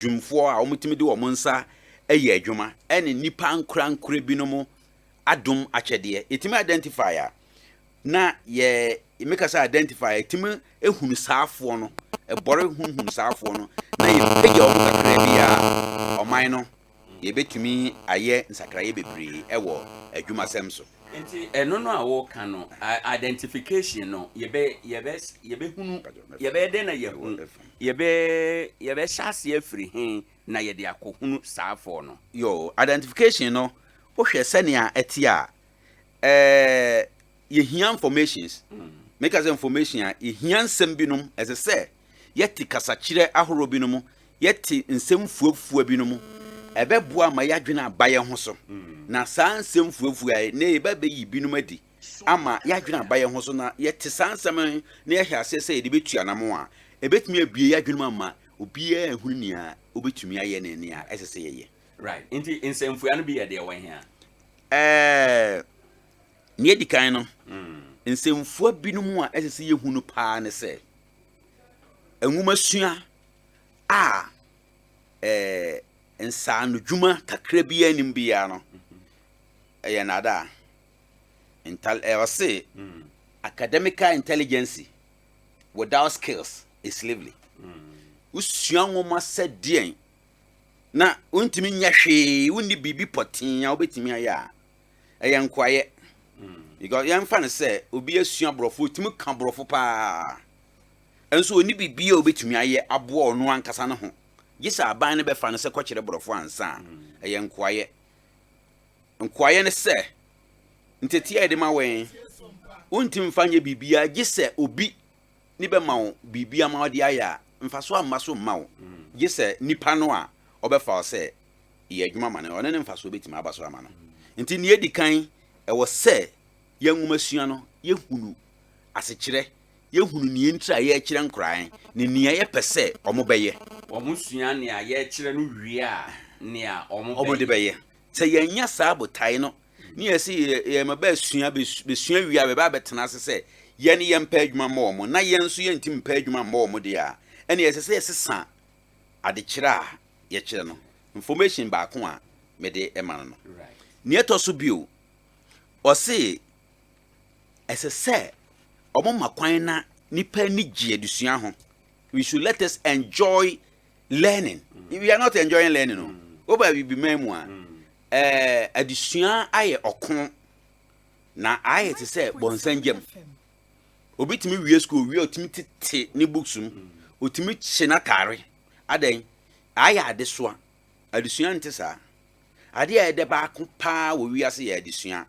Dwumfoɔ a wɔtumi de wɔn nsa yɛ adwuma ne nnipa ankorankorɛ binom adom akyɛdeɛ. Yɛtumi identify a, na yɛ meka sɛ identify a, yɛtumi hunu saafoɔ no, ɛbɔre hunhunu saafoɔ no, na yɛpagya wɔn kakra bi a, ɔman no yɛbɛtumi ayɛ nsakraeɛ bebree wɔ adwumasɛm so. Nti ɛno no a woka no, identification no, yɛbɛ, yɛbɛ, yɛbɛhunu, yɛbɛyɛ dɛn na yɛahu? Yɛbɛ, yɛbɛhyɛ aseɛ afiri he na yɛde akɔhunu saa fɔɔ no? Yoo, identification no, wohwɛ sɛnea ɛte a, ɛɛ, yɛhia informations. Meka sɛ information a, yɛhia nsɛm binom, ɛsɛ sɛ yɛte kasakyerɛ ahorow binom, yɛte nsɛm fuafua binom, ɛbɛboa ma yɛadwene aba yɛn ho so. Na saa nsɛm fuafua yi, nnɛ yɛba bɛyi binom adi ama yɛadwene aba yɛn ho so, na yɛte saa nsɛm yi na yɛhyɛ aseɛ sɛ yɛde bɛtu anamon a, ɛbɛtumi abue yɛn adwene mu ama obiara ahunu nea obɛtumi ayɛ ne nea ɛsɛ sɛ yɛyɛ. Right. Nti nsɛmfua no bi yɛ deɛ wɔ he a? Ɛɛ, nea edi kan no, nsɛmfua binom a ɛsɛ sɛ yɛhu no paa ne sɛ, nwomasua a ɛɛ nsaanodwuma kakra biara nnim biara no, ɛyɛ nnaadaa. Intel, ɛɛ ɔse academical intelligence without skills is slavery. Wosua nwoma sɛ deɛn na wontumi nyɛ hwee, wonni biribi pɔtee a wobɛtumi ayɛ a, ɛyɛ nkoayɛ. Because yɛmfa no sɛ obi asua borɔfo, otumi ka borɔfo paa. Nso onni biribi a obetumi ayɛ aboa ɔno ankasa ne ho. Gye sɛ aban no bɛfa no sɛ kɔkyerɛ borɔfo ansa a, ɛyɛ nkoayɛ. Nkoayɛ ne sɛ, ntetee a yɛde ma wɛn, wontumi mfa nyɛ biribiara gye sɛ obi ne bɛma wo biribi ama wode ayɛ a, mfaso amma so mma wo. Gye sɛ nipa no a ɔbɛfa wo sɛ yɛ adwuma ma no, ɔno ne mfasoɔ bɛtumi aba so ama no. Nti nea edi kan, ɛwɔ sɛ yɛn nwomasua no, yɛhunu asekyerɛ, yɛhunu nea ntira a yɛrekyerɛ nkoraa ne nea yɛpɛ sɛ wɔbɛyɛ. Wɔsua nea yɛrekyerɛ no wie a, nea wɔde bɛyɛ. Sɛ yɛannya saa botae no, ne yɛse yɛn mma bɛsua, bɛsua wie a bɛba abɛtena ase sɛ yɛn yɛmpɛ adwuma mmɔ wɔn, na yɛn nso yɛntumi mpɛ adwuma mmɔ wɔn deɛ a, ɛnneɛ ɛsɛ sɛ yɛsesa adekyerɛ a yɛkyerɛ no. Information baako a mede ma no no. Nea ɛtɔ so bio, ɔse ɛsɛ sɛ wɔma kwan na nipa ani gye adesua ho. We should let us enjoy learning. We are not enjoying learning o. Woba bibiman mu a, ɛɛ adesua ayɛ ɔko na ayɛ te sɛ bɔnsan gyam. Obi tumi wie sukuu owie otumi tete ne books mu, otumi kye n'ataare. Adɛn? Ayɛ adesoa. Adesua nte saa. Adeɛ a ɛdɛ baako paa wɔ wiase yɛ adesua.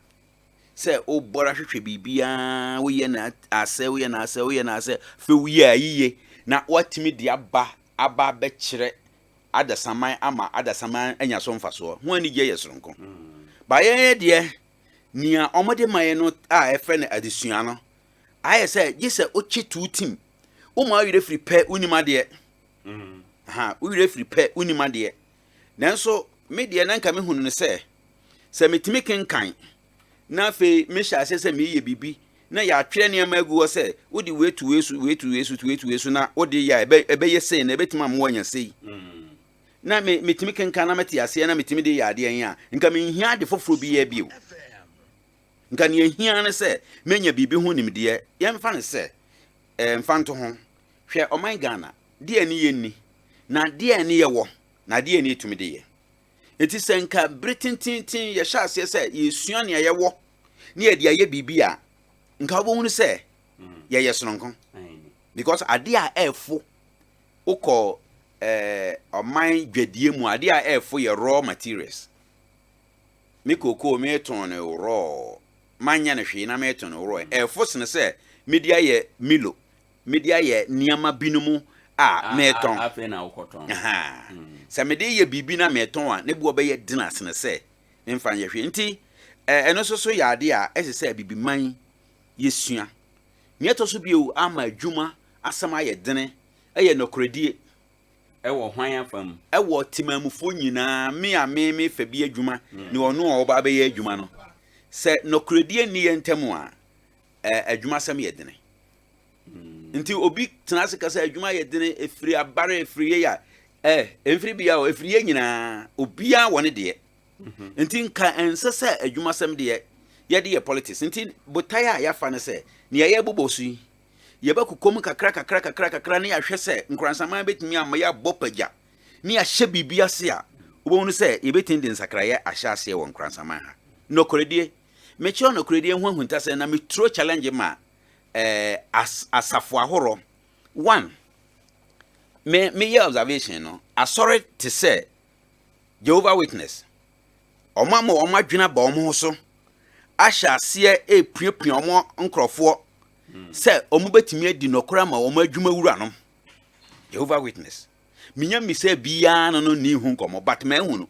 Sɛ wobɔra hwehwɛ biribiara, woyɛ no asɛ, woyɛ no asɛ, woyɛ no asɛ, afei woyɛ a yiye na woatumi de aba aba abɛkyerɛ adasamman ama adasamman anya so mfasoɔ. Ho anigyeɛ yɛ soronko. Ba yɛn deɛ, nea wɔde ma yɛn no a ɛfrɛ no adesua no, ayɛ sɛ gye sɛ wokye tuo tim. Woma wo werɛ firi pɛ, wonim adeɛ. Ha, wo werɛ firi pɛ, wonim adeɛ. Nanso me deɛ na nka mehunu no sɛ, sɛ metumi kenkan na afei mehyɛ aseɛ sɛ meyɛ biribi na yɛatwerɛ nneɛma agu hɔ sɛ wode wei to wei so, wei to wei so, wei to wei so na wode yɛ a ɛbɛyɛ sei na ɛbɛtumi ama woanya sei. Na me metumi kenkan na mete aseɛ na metumi de yɛ adeɛ yi a, nka menhia ade foforɔ bi yɛ bio. Nka nea ehia ne sɛ menya biribi ho nimdeɛ. Yɛmfa no sɛ, eh, mfantoho, hwɛ ɔman Ghana, deɛ ne yɛnni, na deɛ ne yɛwɔ, na deɛ ne yɛtumi de yɛ. Enti sɛ nka bere tententen yɛhyɛ aseɛ sɛ yɛsua nea yɛwɔ ne yɛde ayɛ biribi a, nka wobɛhunu sɛ yɛyɛ sononko. Because adeɛ a ɛɛfo wokɔ eh, ɔman dwadie mu adeɛ a ɛɛfo yɛ raw materials. Me kookoo meretɔn no raw, manyɛ no hwee na meretɔn no raw. Ɛfo sene sɛ mede ayɛ Milo, mede ayɛ nneɛma binom a meretɔn. Afei na wokɔtɔn. Sɛ mede yɛ biribi na meretɔn a, ne boɔ bɛyɛ den asene sɛ memfa nyɛ hwee. Nti ɛno nso so yɛ adeɛ a ɛsɛ sɛ Abibiman yɛsua. Nea ɛtɔ so bio ama adwuma asɛm ayɛ dene yɛ nɔkorɛdie. Ɛwɔ hwan afa mu? Ɛwɔ temanmufoɔ nyinaa, me a me mefa bi adwuma ne ɔno a ɔba abɛyɛ adwuma no. Sɛ nɔkorɛdie nni yɛn ntam a, adwumasɛm yɛ dene. Nti obi tena ase ka sɛ adwuma yɛ dene, ɛfiri abare, ɛfiri yei a, Eh, ɛmfiri bia o, ɛfiri yɛn nyinaa, obiara wɔ ne deɛ. Nti nka ɛnsɛ sɛ adwumasɛm deɛ yɛde yɛ politics. Nti botaeɛ a yɛafa ne sɛ, nea yɛbobɔ so yi, yɛbɛkokɔ mu kakra kakra kakra kakra ne yɛahwɛ sɛ nkoransaman bɛtumi ama yɛabɔ pagya ne yɛahyɛ biribi ase a, wobɛhunu sɛ yɛbɛtumi de nsakraeɛ ahyɛ aseɛ wɔ nkoransaman ha. Nɔkorɛdie, mekyerɛ nɔkorɛdie ho ahuntasɛm na meturo challenge ma eh, as, asafo ahoroɔ. One, me meyɛ observation no, asɔre te sɛ Jehovah Witness, wɔn ama wɔn adwene aba wɔn ho so ahyɛ aseɛ repuapua wɔn nkurɔfoɔ sɛ wɔbɛtumi adi nɔkorɛ ama wɔn adwuma wuranom. Jehovah Witness. Menya mmisa biara no no ni ho nkɔmmɔ, but mahu no.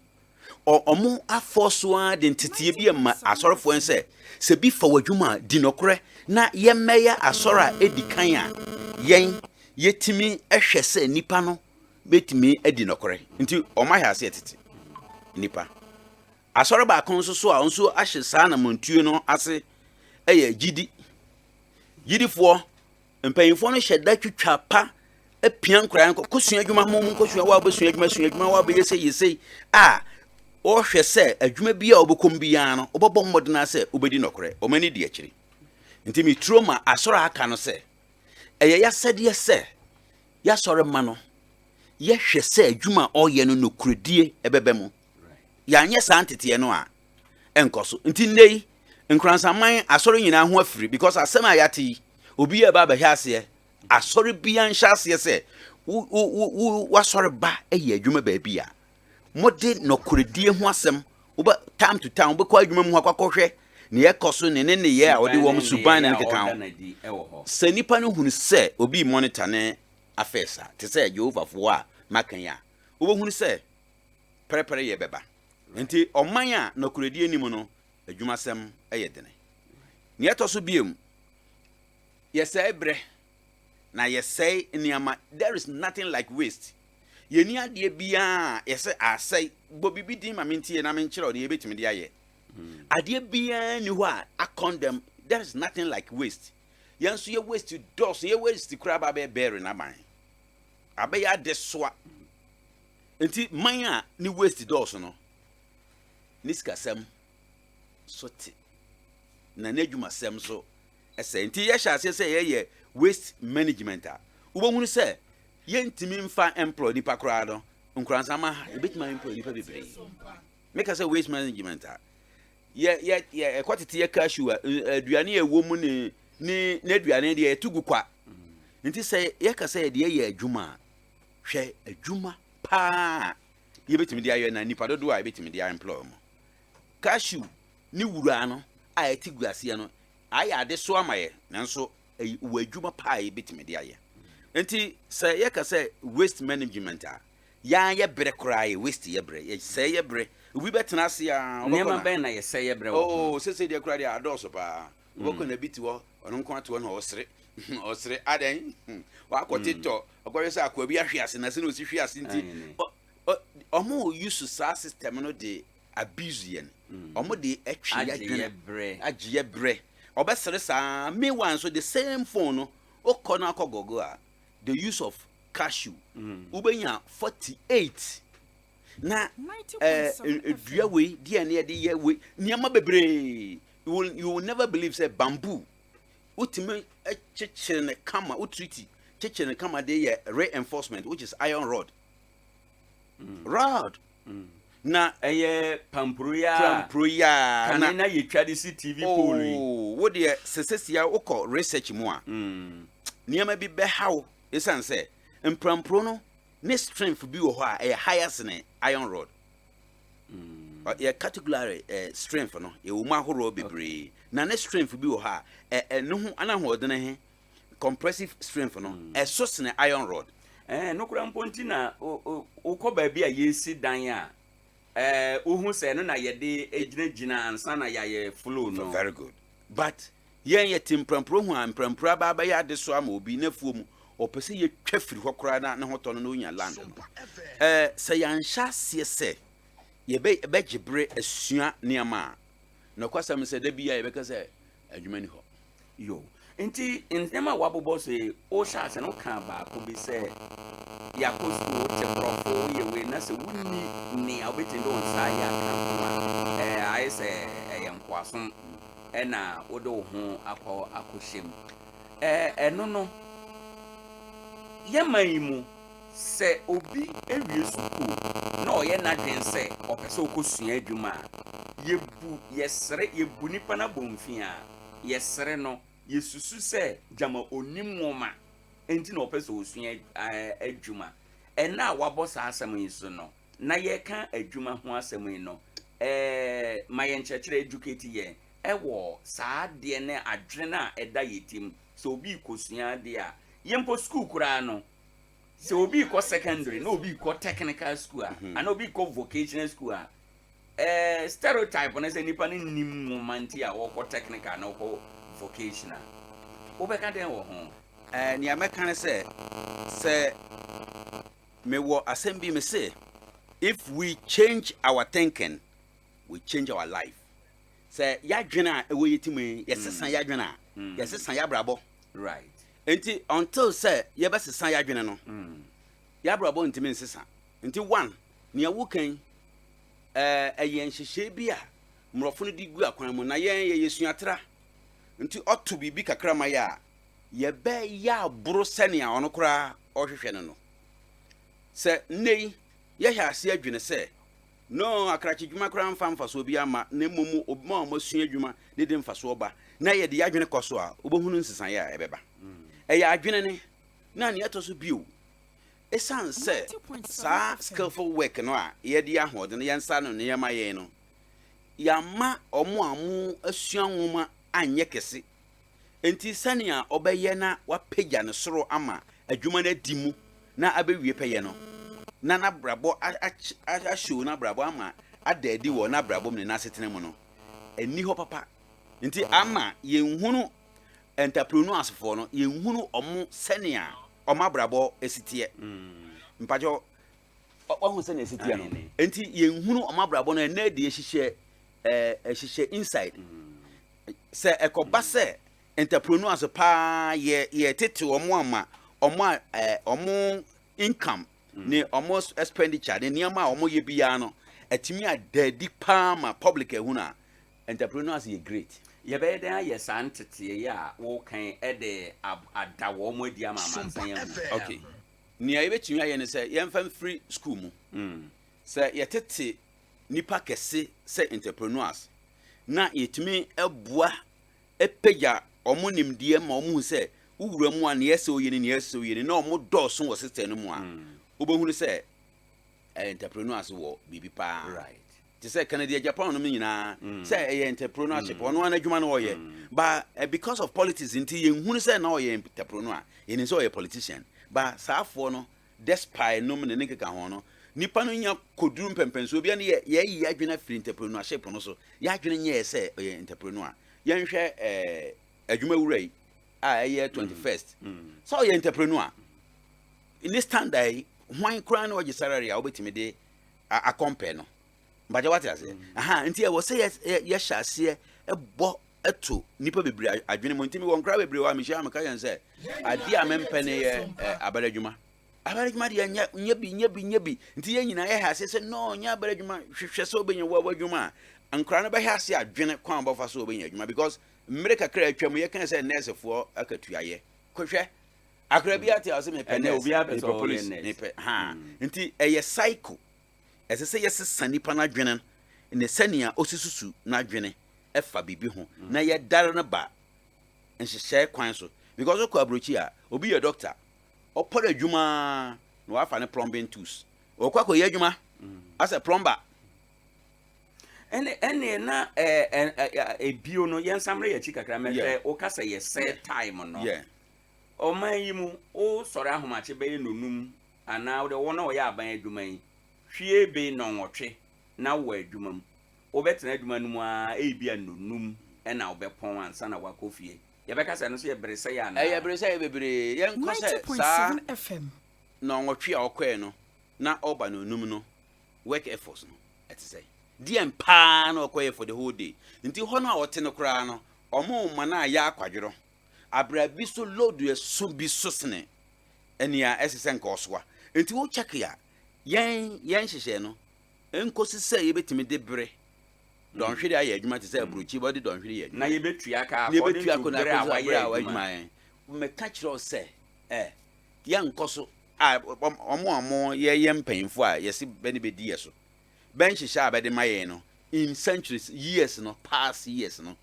Wɔn afɔ so ara de nteteɛ bi ama asɔrefoɔ sɛ sɛ bi fa w'adwuma a di nɔkorɛ na yɛmmɛyɛ asɔre a ɛdi kan a yɛn yɛtumi hwɛ sɛ nnipa no bɛtumi adi nɔkorɛ. Nti wɔn ahyɛ aseɛ tete nnipa. Asɔre baako nso so a nso ahyɛ saa anammɔntuo no ase yɛ gyidi. Gyidifoɔ mpanyinfoɔ no hyɛ da twitwa pa pia nkwadaa no kɔsua adwuma mo mo nkɔsua wo a wobɛsua adwuma sua adwuma wo a wobɛyɛ sɛ yɛ sei a wɔhwɛ sɛ adwuma bi a wobɛkɔm biara no wobɛbɔ mmɔden ara sɛ wobɛdi nɔkorɛ. Wɔn ani di akyiri. Nti meturo ma asɔre a aka no sɛ ɛyɛ yɛasɛdeɛ sɛ yɛasɔre ma no yɛhwɛ sɛ adwuma a ɔyɛ no nokorɛdie ɛbɛba mu. Yɛanyɛ saa nteteɛ no a ɛnkɔ so. Nti nnɛ yi Nkoransaman asɔre nyinaa ho afiri because asɛm a yɛate yi obi yɛ ba abɛhwɛ aseɛ. Asɔre biara nhyɛ aseɛ sɛ wo wo wo w'asɔre ba yɛ adwuma baabi a mode nɔkorɛdie ho asɛm wobɛ time to time wobɛkɔ adwuma mu hɔ akɔhwɛ nea ɛkɔ so ne ne nneyɛɛ a ɔde wɔn suban ne ne keka ho. Sɛ nipa no hunu sɛ obi monitor ne affairs a, te sɛ Jehovahfoɔ a maka yi a, wobɛhunu sɛ pɛrɛpɛrɛ yɛ bɛba. Nti ɔman a nɔkorɛdie nni mu no, adwumasɛm yɛ dene. Nea ɛtɔ so biom, yɛsɛe berɛ na yɛsɛe nneɛma. There is nothing like waste. Yɛnni adeɛ biara a yɛsɛ asɛe. Bɔ biribi din ma mentie na menkyerɛ wo deɛ yɛbɛtumi de ayɛ. Adeɛ biara nni hɔ a akɔndɛm. There is nothing like waste. Yɛn nso yɛ waste dɔɔso. Yɛ waste koraa ba bɛyɛ bɛɛre n'aban. Abɛyɛ adesoa. Nti man a ne waste dɔɔso no, ne sikasɛm so te na n'adwumasɛm nso sɛe. Nti yɛhyɛ aseɛ sɛ yɛyɛ waste management a, wobɛhunu sɛ yɛntumi mfa employ nipa koraa no, Nkoranzama ha yɛbɛtumi employ nipa bebree. Meka sɛ waste management a, yɛ yɛ yɛ ɛkɔ tete yɛ cashew a, aduane a ɛwɔ mu ne ne n'aduane deɛ yɛto gu kwa. Nti sɛ yɛka sɛ yɛde yɛ adwuma a, hwɛ adwuma paa yɛbɛtumi de ayɛ na nipa dodoɔ a yɛbɛtumi de employ mu. Cashew ne wura no a ɛte gu aseɛ no ayɛ adesoa ama yɛ, nanso wɔ adwuma paa a yɛbɛtumi de ayɛ. Nti sɛ yɛka sɛ waste management a, yɛn yɛ brɛ koraa, yɛ waste yɛ brɛ, yɛsɛe yɛ brɛ. Obi bɛtena ase a, ɔbɛkɔ Nneɛma bɛn na yɛsɛe yɛ brɛ wɔ ho? Oh, sese deɛ koraa deɛ adɔɔso paa. Wobɛkɔ na bi te hɔ, ɔno nko ate hɔ na ɔsere. Ɔsere, adɛn? Wakɔ tetɔ, ɔkɔhwɛ sɛ akoa bi ahwe ase na sɛ na ɔsi hwe ase nti, ɔmo use saa system no de abuse yɛn. Ɔmo de ɛtwe yɛ adwene, agye yɛ brɛ. Ɔbɛsere saa. Meanwhile nso the same phone no, wokɔ na akɔ Google a, the use of cashew, wobɛnya 48 na eh, dua wei deɛ ne yɛde yɛ wei nneɛma bebree. You will, you will never believe sɛ bamboo wotumi kyekyere ne kama, wotriti kyekyere ne kama de yɛ reinforcement which is iron rod. Rod. Na ɛyɛ pampuro yi a pampuro yi a kane na yɛtwa de si TV pole yi. Oh, wo deɛ sɛ sɛsia wokɔ research mu a, nneɛma bi bɛha wo ɛsiane sɛ mpampuro no ne strength bi wɔ hɔ a ɛyɛ higher sene iron rod. Yɛ category strength no yɛwɔ mu ahoroɔ bebree na ne strength bi wɔ hɔ a ɛno ho anahoɔdene he compressive strength no ɛso sene iron rod. Ɛɛ no koraa mpo nti na wokɔ baabi a yɛresi dan a, ɛɛ wohu sɛ ɛno na yɛde gyinagyina ansa na yɛayɛ flow no. Very good. But yɛn yɛte mprampuro ho a, mprampuro aba abɛyɛ adesoa ama obi n'afuo mu, ɔpɛ sɛ yɛtwa firi hɔ koraa na ne ho tɔ no na ɔnya land no. Ɛɛ sɛ yɛanhyɛ aseɛ sɛ yɛbɛgye bere asua nneɛma a, nokwasɛm sɛ da biara yɛbɛka sɛ adwuma ni hɔ. Yo. Nti nneɛma a woabobɔ so yi, wohyɛ ase no wokaa baako bi sɛ yɛakɔ sukuu, wote borɔfo, woyɛ wei na sɛ wonni nea wobɛtumi de wo nsa ayɛ aka ho a, ɛɛ ayɛ sɛ ɛyɛ nkoasom ɛna wode wo ho akɔ akɔhyɛ mu. Ɛɛ ɛno no, yɛn man yi mu, sɛ obi wie sukuu na ɔyɛ n'adwene sɛ ɔpɛ sɛ ɔkɔsua adwuma a, yɛbu, yɛsere, yɛbu nipa no abomfiaa. Yɛsere no, yɛsusu sɛ gyama ɔnnim nwoma nti na ɔpɛ sɛ ɔsua adwuma. Ɛnnɛ a wɔabɔ saa asɛm yi so no, na yɛreka adwuma ho asɛm yi no, ma yɛn nkyerɛkyerɛ, educate yɛn wɔ saa adeɛ ne adwene no a ɛda yɛn tirim sɛ obi rekɔsua adeɛ a, yɛn mpo sukuu koraa no, sɛ obi rekɔ secondary na obi rekɔ technical school a, anaa obi rekɔ vocational school a, Eh, stereotype no sɛ nipa no nnim nwoma nti a ɔkɔ technical na ɔkɔ vocational. Wobɛka dɛn wɔ ho? Eh, nea mɛka ne sɛ, sɛ mewɔ asɛm bi mese, if we change our thinking, we change our life. Sɛ yɛadwene a ɛwɔ yɛ ti mu yi, yɛsesa yɛadwene a, yɛsesa yɛabrabɔ. Nti until sɛ yɛbɛsesa yɛadwene no, yɛabrabɔ ntumi nsesa. Nti one, nea woka yi, ɛyɛ nhyehyɛe bi a mmorɔfo no de gu akwan mu, na yɛn yɛyɛ suatra nti ɔto biribi kakra ma yɛ a, yɛbɛyɛ aboro sɛnea ɔno koraa ɔhwehwɛ no no. Sɛ nnɛ yi yɛhyɛ ase adwene sɛ, no, akrakye dwuma koraa mfa mfasoɔ biara mma, na mmom ma wɔasua adwuma na ɛde mfasoɔ ba, na yɛde yɛn adwene kɔ so a, wobɛhunu nsesaeɛ a ɛbɛba. Ɛyɛ adwene ne, na nea ɛtɔ so bio, Esiane sɛ saa skillful work no a yɛde yɛn ahoɔden, yɛn nsa ano nneɛma yɛ no, yɛamma wɔn a wɔasua nwoma anyɛ kɛse. Enti sɛnea ɔbɛyɛ na wapagya ne soro ama adwuma no adi mu na abewie pɛyɛ no, na n'abrabɔ ahyɛw n'abrabɔ ama ada adi wɔ n'abrabɔ mu ne n'asetena mu no, ɛnni hɔ papa. Nti ama yɛnhunu entrepreneursfoɔ no, yɛnhunu wɔn sɛnea wɔn abrabɔ si teɛ. Mpakyɛw, wahu sɛnea ɛsi teɛ no. Nti yɛnhunu wɔn abrabɔ no ɛnɛ deɛ ɛhyehyɛ ɛɛ ɛhyehyɛ inside. Sɛ ɛkɔba sɛ entrepreneurs paa yɛ yɛtete wɔn ama wɔn a ɛɛ wɔn income ne wɔn expenditure ne nneɛma a wɔyɛ biara no ɛtumi ada adi paa ma public ahunu a, Entrepreneurs yɛ great. Yɛbɛyɛ dɛn ayɛ saa nteteɛ yi a woreka yi de ada wɔn adi ama amansan ahu? Ok, nea yɛbɛtumi ayɛ ne sɛ yɛmfa mfiri sukuu mu. Sɛ yɛtete nnipa kɛse sɛ entrepreneurs na yɛtumi boa pagya wɔn nimdeɛ ma wɔhu sɛ wo wura mu a nea ɛsɛ sɛ woyɛ ni, nea ɛsɛ sɛ woyɛ ni, na wɔdɔɔso wɔ system no mu a, wobɛhunu sɛ entrepreneurs wɔ biribi paa. Te sɛ Kennedy Agyapong nom nyinaa sɛ ɛyɛ entrepreneurship ɔno ara n'adwuma no ɔyɛ ba eh, because of politics nti yɛnhunu sɛ na ɔyɛ entrepreneur, yɛnim sɛ ɔyɛ politician ba saafoɔ no despite nom ne ne nkeka ho no nipa no nya kɔduru mpɛmpɛnsoɔ bia no yɛ yɛayi adwene afiri entrepreneurship no so, yɛadwene nyɛɛ sɛ ɔyɛ entrepreneur. Yɛnhwɛ eh, adwuma wura yi a ɛyɛ 21st sɛ ɔyɛ entrepreneur ne standard yi hwan koraa na ɔgye salary a wobɛtumi de akɔmpɛ no mpakyɛ wate aseɛ mm. aha nti ɛwɔ sɛ yɛhyɛ aseɛ ɛbɔ ɛto nipa bebree adwene mu nti mewɔ nkora bebree wɔ a mehyia meka yɛn sɛ adeɛ a mempɛ ne yɛ abara adwuma abara adwuma deɛ nyɛ nyɛ bi nyɛ bi nyɛ bi nti yɛn nyinaa yɛhɛ aseɛ sɛ no nyɛ abara adwuma hwehwɛ sɛ wobɛnya wo adwuma a nkora no bɛhɛ ase adwene kwan a wɔbɛfa so wɔbɛnya adwuma because mmere kakra atwa mu yɛka sɛ nɛɛsefoɔ akatuayɛ kɔhwɛ akora bi ate a ɔsɛ mepɛ nɛɛse mepɛ police mepɛ ha nti ɛyɛ cycle. Ɛsɛ sɛ yɛsesa nipa no adwene ne sɛnea osi susu n'adwene fa biribi ho na yɛdare no ba nhyehyɛe kwan so. Because wokɔ aburokyi a, obi yɛ doctor, ɔpɔr adwuma ara na wafa ne plumbing tools, ɔkɔ akɔyɛ adwuma asɛ plumber. Ɛne ɛne na ɛɛ ɛ ebio no yɛn nsa mmerɛ yɛn akyi kakra mɛhwɛ woka sɛ yɛsɛ time no. Ɔman yi mu wosɔre ahomakye bɛyɛ nonum Anaa wode wɔn a wɔyɛ aban adwuma yi hwie be nnɔnwɔtwe na wowɔ adwuma mu. Wobɛtena adwuma no mu ara ebia nnɔnnum na wobɛpɔn ansa na woakɔ fie. Yɛbɛka sɛ ɛno nso yɛ beresɛeɛ anaa? Ɛyɛ beresɛeɛ bebree. Yɛnkɔ sɛ saa nnɔnwɔtwe a ɔkɔɛ no na ɔreba nnɔnnum no work efforts no ɛte sɛn? Deɛn paa na ɔkɔyɛ for the whole day? Nti hɔ no a ɔte no koraa no, wɔma no ayɛ akwadworɔ. Abra bi so load ɛso bi so sene nea ɛsɛ sɛ nka ɔsoa. Nti wo check a, yɛn yɛn nhyehyɛe no nkosi sɛ yɛbɛtumi de bere dɔnhwere ayɛ adwuma te sɛ aburokyi bɔde dɔnhwere yɛ adwuma. Na yɛbɛtua ka Na according yɛbɛtua to ko na bere a akɔsi bere wayɛ a adwuma. w'adwuma yɛn. Meka kyerɛ wo sɛ ɛ yɛnkɔ so a ɔmo a ɔmo yɛyɛ mpanyinfo a yɛsi bɛ ne bɛdi yɛ so bɛ nhyehyɛ a bɛde ma yɛn no in centuries, years no, past years no,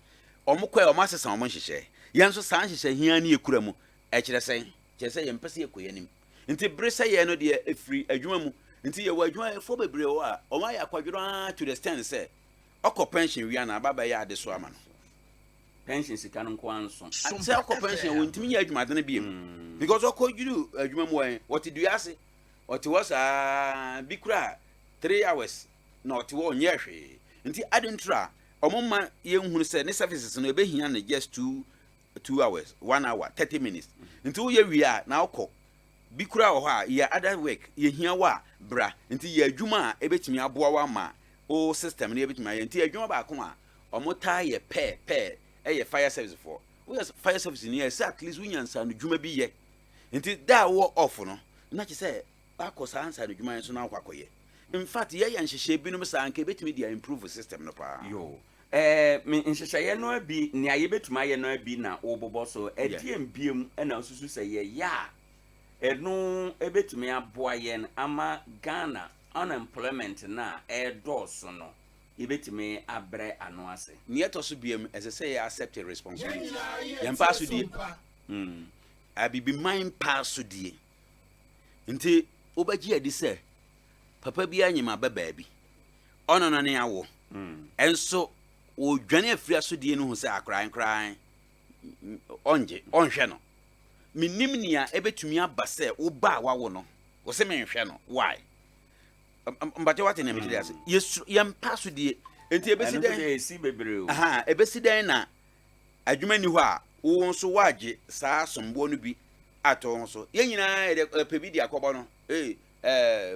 ɔmo kɔɛ, ɔmo asesa ɔmo nhyehyɛ. Yɛn nso saa nhyehyɛ hia ne yɛkura mu. Ɛkyerɛ sɛn? Kyerɛ sɛ yɛmpɛ sɛ yɛkɔ yɛn anim. Nti bere sɛ yɛn no deɛ ɛfiri adwuma mu. Nti yɛwɔ adwumayɛfoɔ bebree wɔ a ɔmo ayɛ akwadworɔ ara to the extent sɛ ɔkɔ pension wia na aba bɛyɛ ade so ama no. Pension sika no nko ara nso. Sɛ ɔkɔ pension a, wɔntumi nyɛ adwumadene biom because ɔkɔ duru adwuma mu ɛ, wɔte dua ase, ɔte hɔ saa bi kura 3 hours na ɔte hɔ, ɔnyɛ hwee. Nti ade ntura a ɔmo ma yɛnhunu sɛ ne services no ɛbɛhia no just 2 hours, 1 hour 30 minutes. Nti woyɛ wie a na ɔkɔ. Bi kura wɔ hɔ a yɛ other work yɛhia wɔ a bra. Nti yɛ adwuma a ɛbɛtumi aboa wo ama o system no yɛbɛtumi ayɛ. Nti adwuma baako a ɔmo taa yɛ pɛɛ pɛɛ ɛyɛ fire service foɔ. Woyɛ fire service ni yɛ sɛ at least wonya nsano dwuma bi yɛ. Nti da a wowɔ off no na kyerɛ sɛ akɔ saa nsano dwuma yɛn so na akɔ akɔyɛ. In fact, yɛyɛ nhyehyɛ binom saa nka ebɛtumi de improve system no paa. Yo, me nhyehyɛeɛ no bi, nea yɛbɛtumi ayɛ no bi na wobobɔ so. Ɛdeɛn biem ɛna wosusu sɛ yɛyɛ a ɛno ɛbɛtumi aboa yɛn ama Ghana unemployment no a ɛredɔɔso no yɛbɛtumi abrɛ ano ase? Nea ɛtɔ so biam, ɛsɛ sɛ yɛ accept responsibility. Yɛmpa asodie. Abibiman mpa asodie. Nti wobɛgye adi sɛ papa bi anyim aba baabi, ɔno no ne awo ɛnso wɔdwane afiri asodie no ho sɛ akoraa nkoraa ɔngye ɔnhwɛ no. Menim nea ɛbɛtumi aba sɛ woba a wawo no wo sɛ menhwɛ no. Why? Mpakyɛ, wate nea mekyerɛ ase? Yɛmpa asodie. Nti ɛbɛsi Ɛno nso dɛn? deɛ, ɛsi bebree o. Aha, ɛbɛsi dɛn na adwuma ni hɔ a wo nso woagye saa somboɔ no bi ato wo ho so? Yɛn nyinaa yɛde ɛpɛ bi di akɔbɔ no. Ee,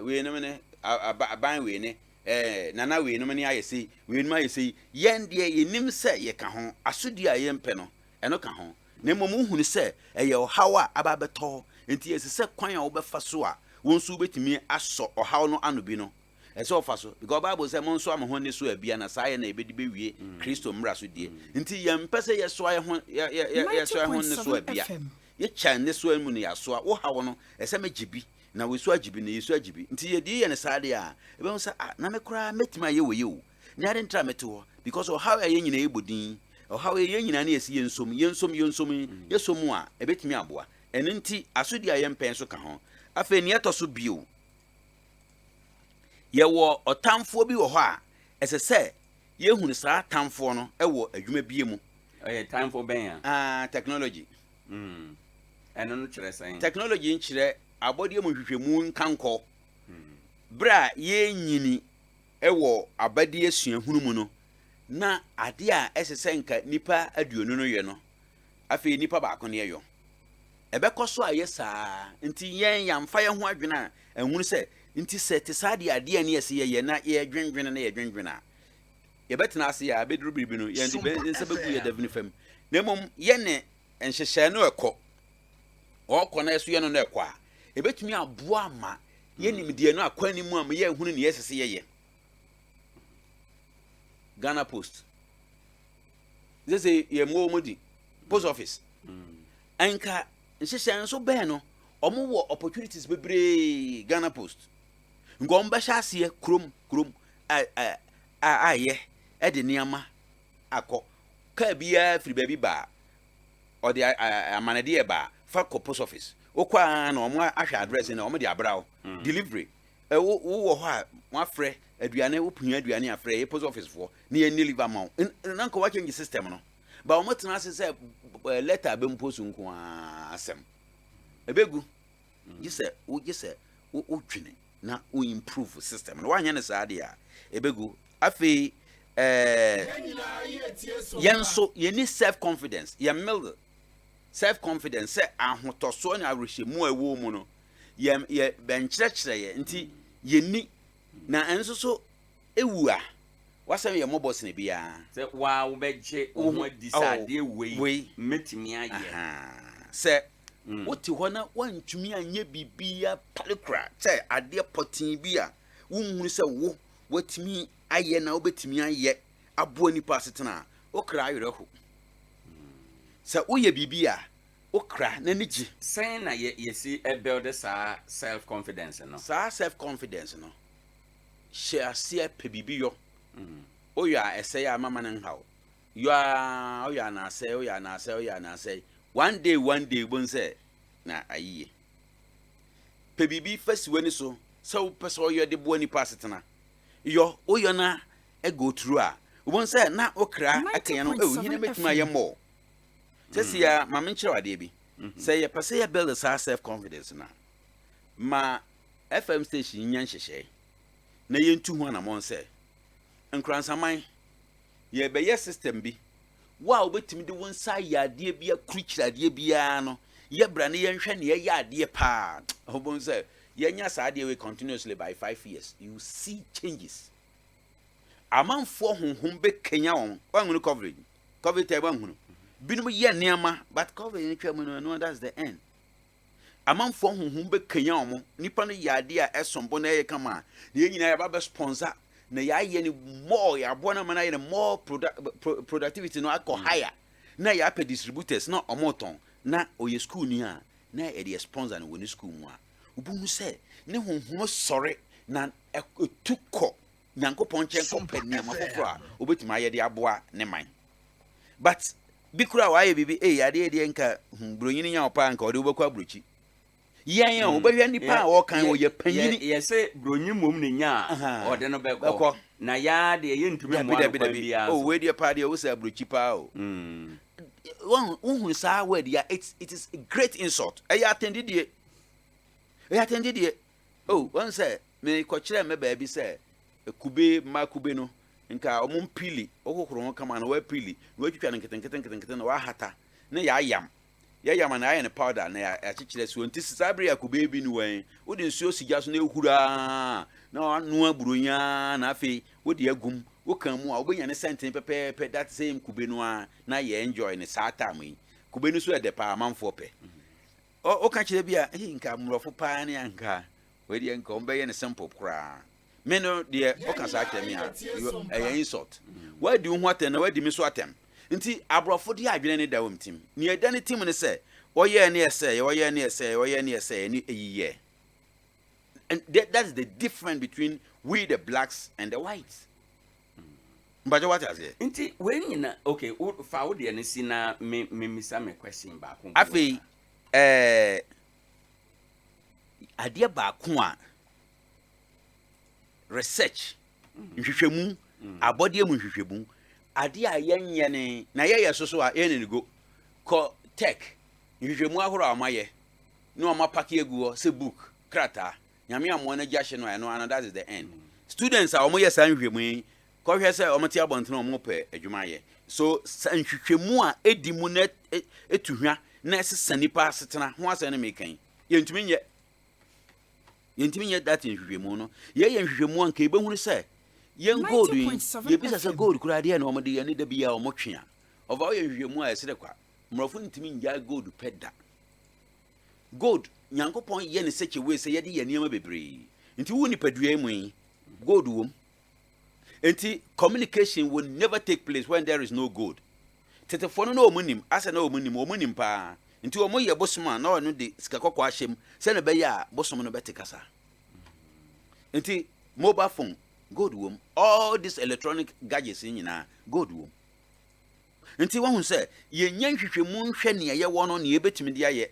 weinom ne aban wei ne nana weinom ne ayɛ sei, weinom ayɛ sei. Yɛn deɛ yɛnim sɛ yɛka ho. Asodie a yɛmpɛ no, ɛno ka ho. Na mmom wohunu sɛ ɛyɛ ɔhaw a aba abɛtɔ hɔ. Nti ɛsɛ sɛ kwan a wobɛfa so a wo nso wobɛtumi asɔ ɔhaw no ano bi no, ɛsɛ ɔfa so, because Bible sɛ monsoa mo ho ne so abia na saa yɛ na yɛbɛdi bɛwie Kristo mmara so die. Nti yɛmpɛ sɛ yɛsoa yɛ ho yɛsoa yɛ ho ne so 90.7 abia. FM. Yɛkya ne soa mu no, yɛasoa wo haw no, ɛsɛ megye bi na wesu agye bi na yɛsu agye bi. Nti yɛde yɛ no saa deɛ a, ɛbɛhu sɛ ah, na me koraa mɛtumi ayɛ wɔ yɛ o ne ade ntra mete hɔ, because ɔhaw a yɛn nyinaa yɛbɔ din ɔhaw yɛ yɛn nyinaa ne yɛsi yɛnsom yɛnsom yɛnsom yi yɛsom mu a ɛbɛtumi aboa. Ɛno nti asodi a yɛmpɛn so ka ho. Afei nea ɛtɔ so bio, yɛwɔ ɔtamfoɔ bi wɔ hɔ a ɛsɛ sɛ yɛhunu saa tamfoɔ no wɔ adwuma bie mu. Ɔyɛ tamfo bɛn a? Ah, technology. Ɛno no kyerɛ sɛn? Technology nkyerɛ abɔdeɛ mu nhwehwɛmu nkankɔ. Berɛ a yɛnyini wɔ abadeɛ suahunu mu no, na adeɛ a ɛsɛ sɛ nka nipa 20 no yɛ no, afei nipa baako no yɛyɔ. Ɛbɛkɔ so ayɛ saa. Nti yɛn yɛamfa yɛn ho adwene a ɛhunu sɛ nti sɛ te saa deɛ, adeɛ ne yɛsɛ yɛyɛ na yɛdwendwene na yɛdwendwene a yɛbɛtena ase a bɛduru biribi no, yɛn de bɛ nsa bɛgu yɛ davini fam. Na mmom yɛne nhyehyɛe no ɛkɔ ɔkɔ na ɛso yɛ no no ɛkɔ a ɛbɛtumi aboa ama yɛnim deɛ no akɔ anim a yɛhunu ne yɛsɛ sɛ yɛyɛ. Ghana Post sɛ sɛ yɛmmɔ mu di post office nka nhyehyɛ nso bɛn no, ɔmo wɔ opportunities bebree. Ghana Post nka ɔmo bɛhyɛ aseɛ kurom kurom a a a ayɛ ɛde nneɛma akɔ. Kaa biara firi baabi baa, ɔde amanedeɛ baa, fa kɔ post office. Wokɔ a na ɔmo ahwɛ address na ɔmo de abra wo delivery. Wo wɔ hɔ a wɔafrɛ aduane, wopua aduane afrɛ yɛ post office foɔ na yɛn deliver ma wo. Na nka wɔakyɛnge system no ba, wɔn tena ase sɛ letter bɛ mpo so nko ara asɛm ɛbɛgu. Gye sɛ wo gye sɛ wo wodwene na wo improve system no. Woanyɛ no saa deɛ a, ɛbɛgu. Afei yɛn nso yɛni self confidence, yɛn middle self confidence sɛ ahotɔsoɔ ne awerɛhyɛmu a ɛwɔ mu no, yɛ yɛ bɛnkyerɛkyerɛ yɛ. Nti yɛni na ɛnso so ewu a. W'asɛm yɛ mmɔbɔ sene biara. Sɛ wo ara wobɛgye wo ho adi sɛ adeɛ wei mɛtumi ayɛ. Sɛ wote hɔ na woantumi anyɛ biribiara parekura sɛ adeɛ pɔtee bi a wonhunu sɛ wo woatumi ayɛ na wobɛtumi ayɛ aboa nnipa asetena a, wo kra awerɛ ho. Sɛ woyɛ biribi a, wo kra n'ani gye. Sɛn na yɛsi build saa self confidence no? Saa self confidence no, hyɛ aseɛ pɛ biribi yɔ. Woyɔ a ɛsɛe a mama no nha wo. Yɔ ara, woyɔ a na asɛe, woyɔ a na asɛe, woyɔ a na asɛe. One day, one day, wobɛhu sɛ na ayie. Pɛ biribi fa si w'ani so sɛ wopɛ sɛ ɔyɔ de boa nipa asetena. Yɔ, woyɔ na go through a, wobɛhu sɛ na wo kra ɛka no, oh, hene mɛtumi ayɛ more. Sɛsi a, ma menkyerɛ wo adeɛ bi. Sɛ yɛpɛ sɛ yɛ build saa self confidence no a, ma FM station nyɛ nhyehyɛe na yɛntu ho anammɔn sɛ, Nkoransaman, yɛrebɛyɛ system bi, wo a wobɛtumi de wo nsa ayɛ adeɛ bi akurukyire adeɛ biara no, yɛbra na yɛnhwɛ nea ɛyɛ adeɛ paa. Wobɛhu sɛ yɛnya saa adeɛ wei continuously by 5 years, you see changes. Amanfoɔ honhom bɛkanya wɔn. Woanhunu COVID? COVID time woanhunu? Binom yɛ nneɛma, but COVID no twa mu no, ɛno that's the end. Amanfoɔ honhom bɛkanya wɔn. Nipa no yɛ adeɛ a ɛsom bo na ɛyɛ kama a, na yɛn nyinaa yɛba bɛ sponsor na yɛayɛ no more, yɛaboa no ama no ayɛ no more productivity no akɔ higher, na yɛapɛ distributors na wɔn tɔn, na ɔyɛ school ni a na yɛde yɛ sponsor no wɔ ne school mu a, wobɛhu sɛ ne honhom sɔre na ɛtu kɔ Nyankopɔn nkyɛn kɔpɛ nneɛma foforɔ a wobɛtumi ayɛ de aboa ne man. But bi koraa wayɛ biribi, ei, adeɛ deɛ nka buronyini nya wo paa nka ɔde wobɛkɔ aburokyi. Yɛn a wobɛhwɛ nipa a wɔkan wɔyɛ panyini. Yɛsɛ buronyi mmom ne nya a ɔde no bɛkɔ na yaa deɛ yɛntumi mmoa no kwan biara so. Oh, wei deɛ paa deɛ wosɛ aburokyi paa o. Wohunu saa word ya, it is a great insult. Ɛyɛ atɛndidie, ɛyɛ atɛndidie. Oh, wɔn sɛ mekɔkyerɛ me baabi sɛ kube mma kube no nka ɔmo mpili, wohohoro ho kama na wɔapili na wɔatwitwa no nketenkete nketenkete na wɔahata na yɛayam, yɛyam a na yɛayɛ no powder na yɛakyekyere asi hɔ. Nti saa bere a kube bi no wɛn, wode nsuo si gya so na ehuru ara na wanoa buronyi ara na afei wode agum, woka mu a wobɛnya ne sɛnten pɛpɛɛpɛ, that same kube no ara na yɛ enjoy ne saa time yi. Kube no so ɛdɛ paa, amanfoɔ pɛ. Woka kyerɛ bi a, hey, nka mmorɔfo paa ne anka wei deɛ nka wɔbɛyɛ no simple koraa. Me no deɛ woka saa kyerɛ me a, ɛyɛ insult. Woadi wo ho atɛm na woadi me so atɛm. Nti aborɔfo de adwene ne da wɔn tim. Nea ɛda ne tim ne sɛ wɔyɛɛ ne ɛsɛeɛ, wɔyɛɛ ne ɛsɛeɛ, wɔyɛɛ ne ɛsɛeɛ ne eyi yɛ. And that is the difference between we the blacks and the whites. Mpakyɛ wate aseɛ? Nti wei nyina, okay, wo fa wo deɛ no si na me memisa me question baako bi wɔ Afei ha. ɛɛ adeɛ baako a research, nhwehwɛmu, abɔdeɛ mu nhwehwɛmu, adeɛ a yɛnyɛ ne na yɛyɛ so so a yɛne no go kɔ tech nhwehwɛmu ahorow a wɔayɛ na wɔn apake agu hɔ sɛ book krataa, Nyame amoa no agya hye no a, ɛno ano that is the end. Students a wɔyɛ saa nhwehwɛmu yi, kɔhwɛ sɛ wɔte abɔnten a wɔpɛ adwuma ayɛ. So sɛ nhwehwɛmu a ɛdi mu na ɛtu hwa na ɛsesa nipa asetena ho asɛm no meka yi, yɛntumi nyɛ, yɛntumi nyɛ that nhwehwɛmu no. Yɛyɛ nhwehwɛmu a nka yɛbɛhunu sɛ yɛn gold yi, yɛbisa sɛ gold koraa deɛ na wɔde yɛ ne da bi a wɔtwe a ɔfa woyɛ nhwehwɛmu a ɛserɛ kwa. Mmorɔfo ntumi ngyae gold pɛ da. Gold, Nyankopɔn yɛ no such a way sɛ yɛde yɛ nneɛma bebree. Nti wo nipadua yi mu yi, gold wom. Nti communication will never take place when there is no gold. Tetefoɔ no na wɔn nim, asɛ na wɔn nim, wɔn nim paa. Nti wɔn yɛ bosom a na wɔn de sika kɔkɔɔ ahyɛ mu sɛnea ɛbɛyɛ a bosom no bɛte kasa. Nti mobile phone, gold wom. All these electronic gadgets nyinaa, gold wom. Nti wahu sɛ yɛnyɛ nhwehwɛmu nhwɛ nea yɛwɔ no, nea yɛbɛtumi de ayɛ.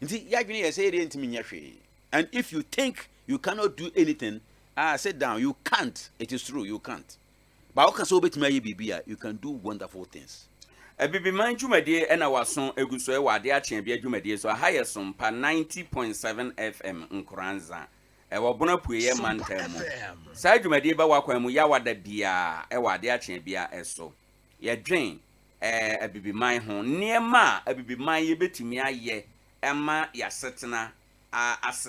Nti yɛadwene yɛ sɛ yɛdeɛ ntumi nyɛ hwee. And if you think you cannot do anything, ah, sit down, you can't. It is true, you can't. But woka sɛ wobɛtumi ayɛ biribi a, you can do wonderful things. Abibiman dwumadie na waso egu so wɔ adeɛ akyeabea dwumadie so. Aha yɛ Sompa 90.7 FM Nkoranza, ɛwɔ Bono Apueeɛ mantam mu. Saa dwumadie ba w'akwan mu Yawada biara wɔ adeɛ akyeabea so. Yɛdwen Abibiman ho, nneɛma a Abibiman yɛbɛtumi ayɛ ama y'asetena asesa.